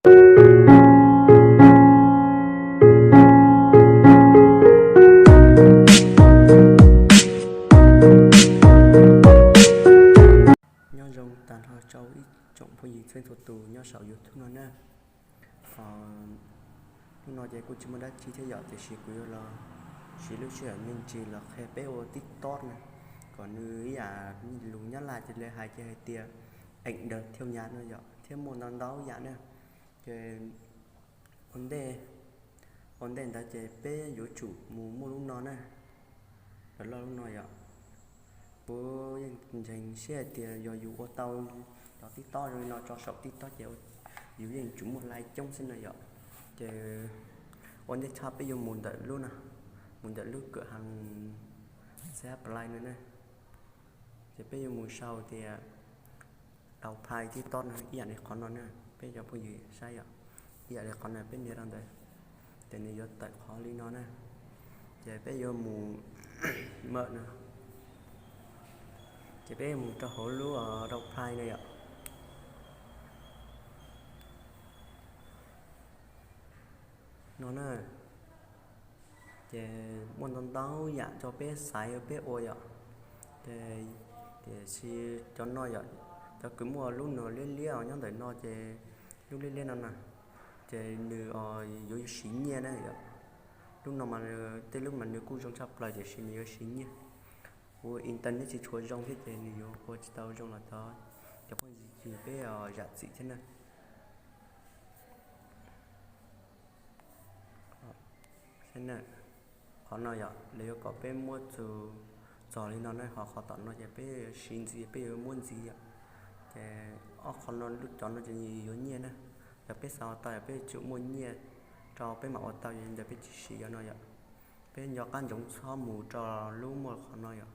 Nyob zoo tag nrho rau ib tsoom phooj ywg txhua tus nyob saum YouTube no na. Hnub no ces kuj tsis muaj dab tsi thiab yom, tiam sis kuv yuav los siv lub sij hawm me ntsis los qhia peb ua TikTok na, kom nws ib yam lus Nyab Laj ces lawv hais ces hais tias ảnh đẹp theo nhạc no yom, thiab muaj ntau ntau yam na. Ces ua ntej, ua ntej ntawd ces peb yuav tsum mus muaj lub no na, lawv loj lub no yom. Kuv yeej ntseeg siab hais tias yog yus ua tau cov TikTok zoo li no tso saum TikTok ces yus yeej tsum muaj like coob xwb no yom. Ces ua ntej tshaj peb yuav mus ntawm lub no, mus ntawm lub kawm hais Xab Play no na. Ces peb yuav mus sau tias Dau Play TikTok no ib yam li qhov no na, peb cov phooj ywg saib yom, ib yam li qhov no peb nias rau ntawd, ces nws yuav tawm qhov li no na. Ces peb yuav mus mawm no, ces peb yuav mus rau hauv lub Dau Play no yom. No na, ces muaj ntau ntau yam rau peb xaiv peb ua yom. Ces tiam sis cov no yom, cov kws muaj lub no liab liab os nyob ntawm no ces lub liab liab no na, ces nws yuav siv nyiaj na yom. Lub no mas tej lub mas nws kuj zoo tshaj plaws tiam sis nws yuav siv nyiaj. Kuv internet tsis tshua zoo thiab ces nws yuav ua tsis tau zoo los thov cov phooj ywg peb zam txim thiab na. Qhov no yom, lawv yuav kom peb muab txug txog li no ne, ho qhov tom no ces peb siv ntxiv, peb yuav muab ntxiv yom. Ces ob qhov no lub cov no ces yuav nyiaj na. Yog peb xav ua tau yog peb yuav tsum muaj nyiaj rau peb mam ua tau, yog li ntawd peb tsis siv cov no yom. Peb nco qab ntsoov txhob mus rau lub muaj qhov no yom.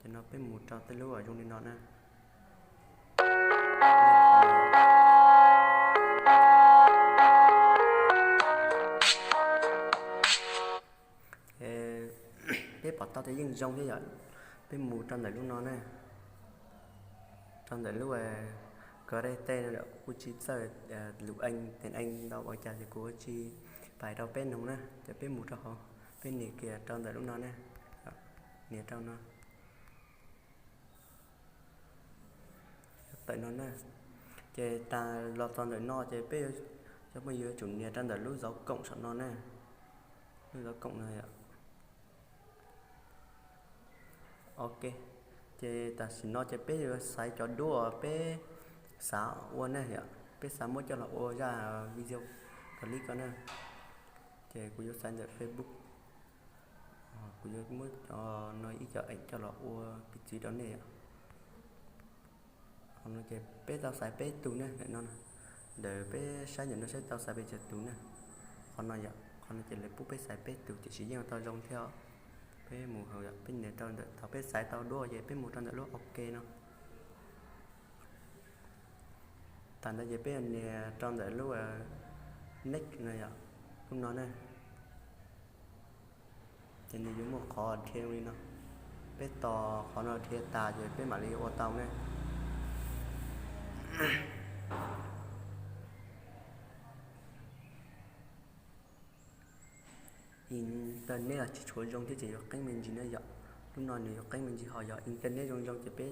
Ces no peb mus rau tej lub zoo li no na. Peb pom tau tias yeej zoo thiab yom. Peb mus rau ntawm lub no na, rau ntawm lub kos dej tej no, kuj tsis txawj lus eej, tes eej ntau ua cas ces kuv ua tsis pais rau peb noog na. Ces peb mus rau hauv, peb nias kiag rau ntawm lub no na, nias rau no. Tawm no na. Ces tas los txog ntawm no ces peb cov phooj ywg yuav tsum nias rau ntawm lub zauv koom saum no na, lub zauv koom no yom. Ok, ces tam sim no ces peb yuav xaiv cov duab uas peb xav ua ne yom, peb xav muab coj los ua zaj video clip ko na. Ces kuv yuav xaiv ntawm Facebook, kuv yuav muab cov no ib co eem coj los ua piv txwv rau nej yom. Qhov no ces peb tau xaiv peb tug ne, ntawm no, ntawm peb saib ntawm no saib tau xaiv peb tug ne. Qhov no yom, qhov no ces lawv pub peb xaiv peb tug tiam sis yeej tau zoo thiab. Peb mus hauv yom, peb nias rau ntawm thaum peb xaiv tau duab ces peb mus rau ntawm lub ok no. Tas ntawd ces peb nias rau ntawm lub next no yom, lub no ne. Ces nws yuav muaj qhov dhia li no, peb tos qhov no dhia tas ces peb mam li ua tau ne. Internet los tsis tshua zoo thiab ces yuav qeeb me ntsis na yom. Lub no nws yuav qeeb me ntsis, ho yog internet zoo zoo ces peb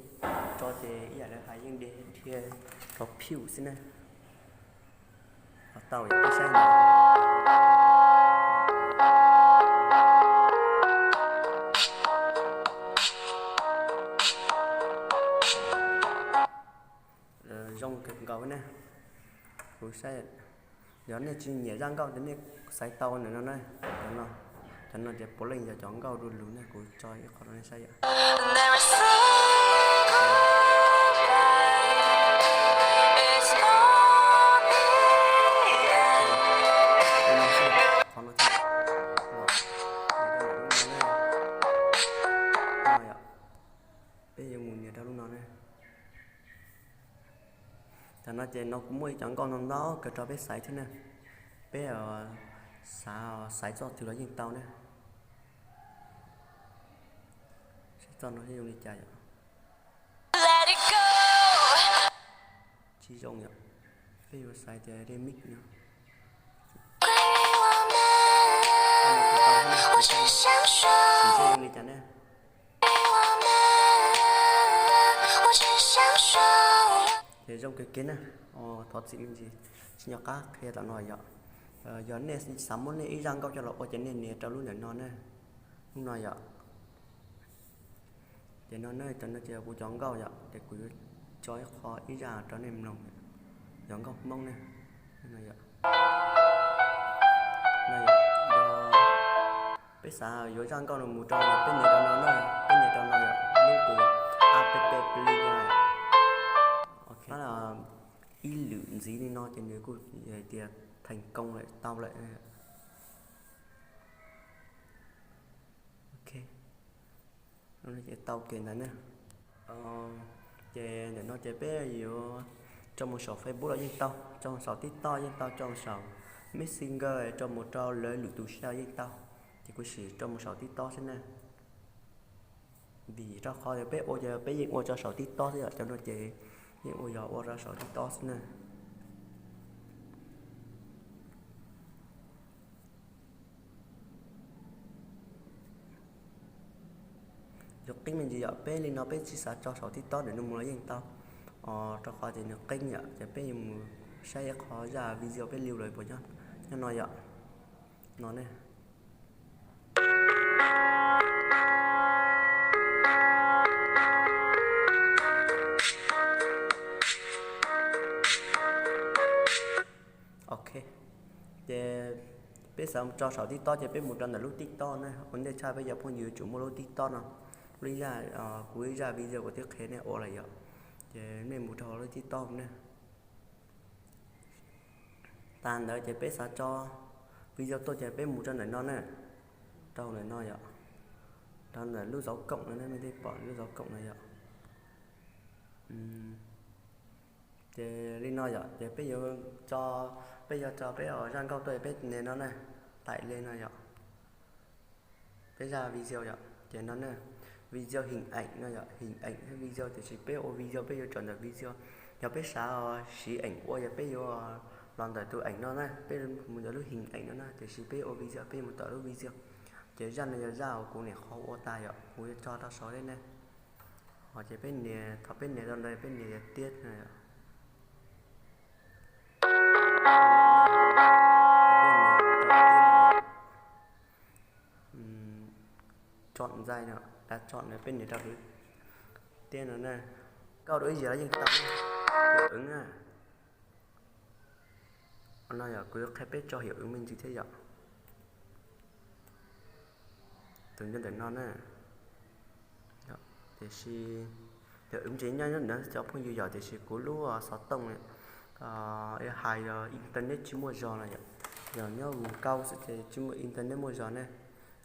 tso ces ib yam li hais yeej dhia rau phiu xwb na. Tau yom, peb saib ntawm zoo kawg nkaus ne. Kuv saib, yog nej tsis nyiam zaj nkauj ces nej xaiv tau ntawm no na. Cov no, cov no ces puav leej yog cov nkauj du lug ne, kuv tso ib qho rau nej saib yom. Qhov no thiab. Peb yuav mus nias rau lub no ne. Tam no ces no kuv muaj ib cov nkauj no ntau kawg rau peb xaiv thiab ne. Peb xav xaiv txoj twg los yeej tau ne. Saib txoj no zoo li cas yom. Tsis zoo yom. Peb yuav xaiv tias remix no. Ces zoo li cas ne? Ces zoo kawg kiag na. Thov txim me ntsis, tsis nco qab qhia tam no yom. Yog nej xav muab nej ib zaj nkauj coj los ua ces nej nias rau lub ntawm no na. Lub no yom. Ces no ne, cov no ces kuv cov nkauj yom, ces kuv yuav tso ib qho ib zaj rau nej mloog, yog nkauj Hmoob ne. Yog peb xav yuav zaj nkauj no mus rau, peb nias rau no na, peb nias rau no yom, lub tus app Play no. Ib lwm ntxiv li no ces nws kuj hais tias thành công lawm, tau lawm. Ok, ces tau kev ntawd na. Ces ntawm no ces peb yuav tso mus saum Facebook los yeej tau, tso mus saum TikTok yeej tau, tso mus saum Messenger, tso mus rau lawv lwm tus sab los yeej tau. Ces kuv sim tso mus saum TikTok xwb na. Vim rau qhov tias peb ua ces peb yeej ua rau saum TikTok xwb yom, cov no ces yeej ua yog ua rau saum TikTok xwb na. Yuav qeeb me ntsis yom, peb li no peb tsis xav tso saum TikTok ntawm no mus los yeej tau, rau qhov tias nws qeeb yom, ces peb yuav mus saib ib qho zaj video peb liu lawm puas nyob no yom. No ne. Ok, ces peb xav tso saum TikTok ces peb mus rau ntawm lub TikTok ne. Ua ntej tshaj peb cov phooj ywg yuav tsum muaj lub TikTok no, lub zaj, kuv ib zaj video kuv twb qhia nej ua lawm yom, ces nej mus rau lub TikTok ne. Tas ntawd ces peb xav tso video tuaj ces peb mus rau ntawm no na, rau ntawm no yom, rau ntawm lub dấu cộng no ne, nej pom lub dấu cộng no yom. Ces li no yom, ces peb yuav tso, peb yuav tso peb zaj nkauj tuaj peb nias no na, tải lên no yom. Peb zaj video yom, ces no ne, video hình ảnh no yom, hình ảnh thiab video, tiam sis peb ua video peb yuav tso ntawm video. Yog peb xav siv ảnh ua yog peb yuav los ntawm tus ảnh no na, peb mus ntawm lub hình ảnh no na, tiam sis peb ua video peb yuav mus tom lub video. Ces zaj no yog zaj uas kuv niam qhuav ua tas yom, kuv yuav tso rau saum li ne. Ces peb nias, thaum peb nias rau ntawd peb nias tias tiếp no yom. Chọn dây no, đã chọn no peb nias rau hauv tiếp no na. Koj rau ib yam los yeej tau, hiệu ứng na. No yog kuv yuav qhia peb tso hiệu ứng me ntsis thiab yom. Tus nyob ntawm no na. Tiam sis yog wb ntse nyob ntawm cov phooj ywg yom, tiam sis kuv lub xov tooj hais yog internet tsis muaj zog no yom. Yog nyob Vus Kauj xwb ces tsis muaj internet muaj zog ne,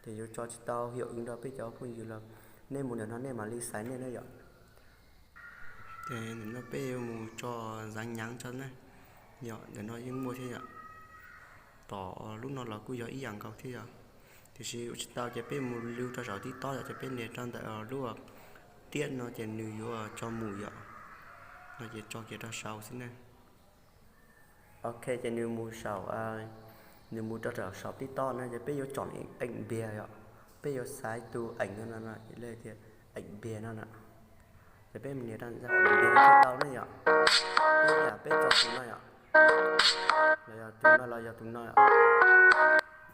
ces yuav tso tsis tau hiệu ứng rau peb cov phooj ywg los nej mus ntawm no nej mam li xaiv nej na yom. Ces ntawm no peb yuav mus tso dán nhãn tso na. Yog ntawm no yeej muaj thiab yom. Tom lub no los kuj yog ib yam nkaus thiab yom. Tiam sis ua tsis tau ces peb mus lw rau saum TikTok yom, ces peb nias rau ntawm lub tiếp no ces nws yuav tso mus yom. No ces tso kiag rau saum xwb na. Ok, ces nws mus saum, nws mus rau saum TikTok no ces peb yuav chọn ảnh Việt yom. Peb yuav xaiv tus ảnh no no, tias ảnh Việt no na. Ces peb mus nias rau ảnh Việt thiaj tau ne yom. Peb yam peb tso tus no yom, los yog tus no los yog tus no yom.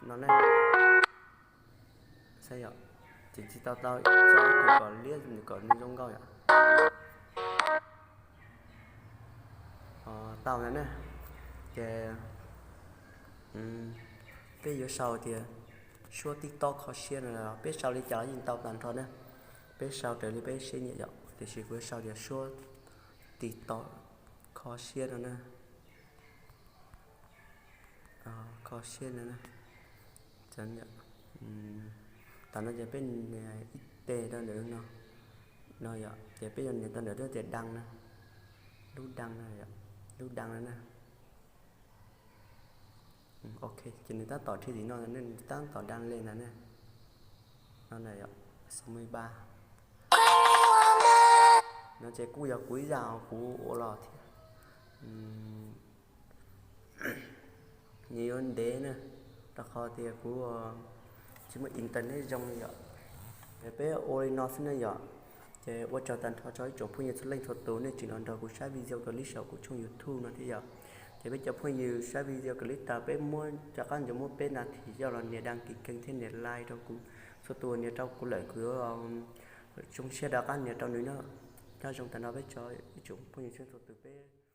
No ne. Saib yom, ces tsis tau tau, tso tus kom liab kom nws zoo nkauj yom. Tau ntawd na. Ces peb yuav sau tias suab TikTok kho siab no, peb sau li cas los yeej tau tag nrho na. Peb sau raws li peb siab nyiam yom, tiam sis kuv yuav sau tias suab TikTok kho siab no na. Kho siab no na. Tam no ces peb nias ib teg rau ntawm no, no yom, ces peb yuav nias rau ntawm lub tias đăng na, lub đăng no yom, lub đăng no na. Ok, ces nws tab tom dhia tim no, nws tab tom đăng lên ntag ne. No na yom, sáu mươi ba. No ces kuj yog kuv ib zaj kuv ua los thiab. nws yuav ntev na, rau qhov tias kuv tsis muaj internet zoo yom. Ces peb ua li no xwb na yom. Ces ua tsaug tag nrho rau ib tsoom phooj ywg txhua leej txhua tus nej tseem los nrog kuv saib video clip saum kuv tshooj YouTube no thiab yom. Ces peb cov phooj ywg saib video clip tas peb muab rov qab nco muab peb nas this coj los nias đăng ký kênh thiab nias like rau kuv. Txhua tus nias rau kuv lawm kuv yuav zoo siab rov qab nias rau nws na. Nyob zoo tag nrho peb tsoom phooj ywg txhua tus peb